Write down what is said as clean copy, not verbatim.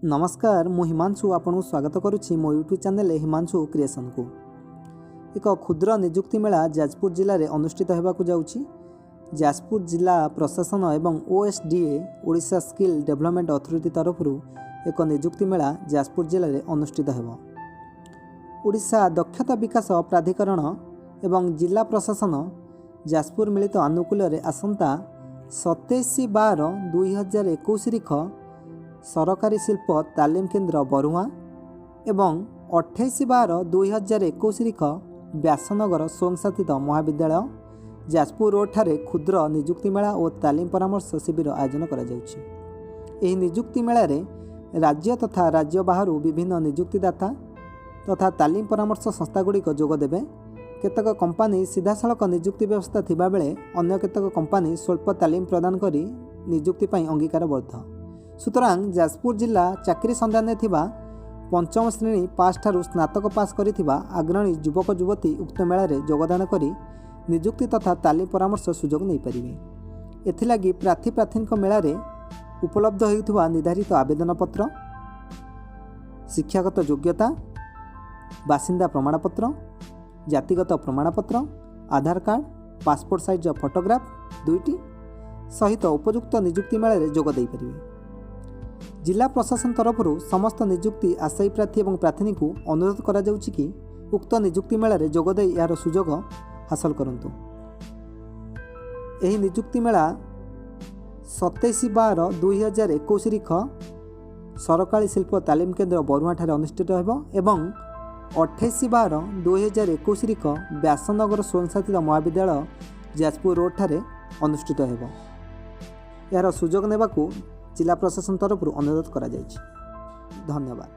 ନମସ୍କାର, ମୁଁ ହିମାଂଶୁ ଆପଣଙ୍କୁ ସ୍ୱାଗତ କରୁଛି ମୋ ୟୁଟ୍ୟୁବ୍ ଚ୍ୟାନେଲ୍ ହିମାଂଶୁ କ୍ରିଏସନ୍କୁ। ଏକ କ୍ଷୁଦ୍ର ନିଯୁକ୍ତି ମେଳା ଯାଜପୁର ଜିଲ୍ଲାରେ ଅନୁଷ୍ଠିତ ହେବାକୁ ଯାଉଛି। ଯାଜପୁର ଜିଲ୍ଲା ପ୍ରଶାସନ ଏବଂ OSDA, Odisha skill development authority ତରଫରୁ ଏକ ନିଯୁକ୍ତି ମେଳା ଯାଜପୁର ଜିଲ୍ଲାରେ ଅନୁଷ୍ଠିତ ହେବ। ଓଡ଼ିଶା ଦକ୍ଷତା ବିକାଶ ପ୍ରାଧିକରଣ ଏବଂ ଜିଲ୍ଲା ପ୍ରଶାସନ ଯାଜପୁର ମିଳିତ ଆନୁକୂଲ୍ୟରେ ଆସନ୍ତା 27/12/2021 ତାରିଖ ସରକାରୀ ଶିଳ୍ପ ତାଲିମ କେନ୍ଦ୍ର ବରୁହାଁ ଏବଂ 28/12/2021 ତାରିଖ ବ୍ୟାସନଗର ସ୍ୱୟଂଶାସିତ ମହାବିଦ୍ୟାଳୟ, ଯାଜପୁର ରୋଡ଼ଠାରେ କ୍ଷୁଦ୍ର ନିଯୁକ୍ତି ମେଳା ଓ ତାଲିମ ପରାମର୍ଶ ଶିବିର ଆୟୋଜନ କରାଯାଉଛି। ଏହି ନିଯୁକ୍ତି ମେଳାରେ ରାଜ୍ୟ ତଥା ରାଜ୍ୟ ବାହାରୁ ବିଭିନ୍ନ ନିଯୁକ୍ତିଦାତା ତଥା ତାଲିମ ପରାମର୍ଶ ସଂସ୍ଥାଗୁଡ଼ିକ ଯୋଗ ଦେବେ। କେତେକ କମ୍ପାନୀ ସିଧାସଳଖ ନିଯୁକ୍ତି ବ୍ୟବସ୍ଥା ଥିବାବେଳେ ଅନ୍ୟ କେତେକ କମ୍ପାନୀ ସ୍ୱଳ୍ପ ତାଲିମ ପ୍ରଦାନ କରି ନିଯୁକ୍ତି ପାଇଁ ଅଙ୍ଗୀକାରବଦ୍ଧ। ସୁତରାଂ ଯାଜପୁର ଜିଲ୍ଲା ଚାକିରି ସନ୍ଧାନରେ ଥିବା ପଞ୍ଚମ ଶ୍ରେଣୀ ପାସ୍ ଠାରୁ ସ୍ନାତକ ପାସ୍ କରିଥିବା ଆଗ୍ରହୀ ଯୁବକ ଯୁବତୀ ଉକ୍ତ ମେଳାରେ ଯୋଗଦାନ କରି ନିଯୁକ୍ତି ତଥା ତାଲିମ ପରାମର୍ଶ ସୁଯୋଗ ନେଇପାରିବେ। ଏଥିଲାଗି ପ୍ରାର୍ଥୀ ପ୍ରାର୍ଥୀଙ୍କ ମେଳାରେ ଉପଲବ୍ଧ ହେଉଥିବା ନିର୍ଦ୍ଧାରିତ ଆବେଦନ ପତ୍ର, ଶିକ୍ଷାଗତ ଯୋଗ୍ୟତା, ବାସିନ୍ଦା ପ୍ରମାଣପତ୍ର, ଜାତିଗତ ପ୍ରମାଣପତ୍ର, ଆଧାର କାର୍ଡ଼, ପାସପୋର୍ଟ ସାଇଜ୍ର ଫଟୋଗ୍ରାଫ ଦୁଇଟି ସହିତ ଉପଯୁକ୍ତ ନିଯୁକ୍ତି ମେଳାରେ ଯୋଗ ଦେଇପାରିବେ। ଜିଲ୍ଲା ପ୍ରଶାସନ ତରଫରୁ ସମସ୍ତ ନିଯୁକ୍ତି ଆଶାୟୀ ପ୍ରାର୍ଥୀ ଏବଂ ପ୍ରାର୍ଥିନୀଙ୍କୁ ଅନୁରୋଧ କରାଯାଉଛି କି ଉକ୍ତ ନିଯୁକ୍ତି ମେଳାରେ ଯୋଗଦେଇ ଏହାର ସୁଯୋଗ ହାସଲ କରନ୍ତୁ। ଏହି ନିଯୁକ୍ତି ମେଳା 27/12/2021 ତାରିଖ ସରକାରୀ ଶିଳ୍ପ ତାଲିମ କେନ୍ଦ୍ର ବରୁହାଁଠାରେ ଅନୁଷ୍ଠିତ ହେବ ଏବଂ 28/12/2021 ତାରିଖ ବ୍ୟାସନଗର ସ୍ୱୟଂଶାସିତ ମହାବିଦ୍ୟାଳୟ, ଯାଜପୁର ରୋଡ଼ଠାରେ ଅନୁଷ୍ଠିତ ହେବ। ଏହାର ସୁଯୋଗ ନେବାକୁ ଜିଲ୍ଲା ପ୍ରଶାସନ ତରଫରୁ ଅନୁରୋଧ କରାଯାଇଛି। ଧନ୍ୟବାଦ।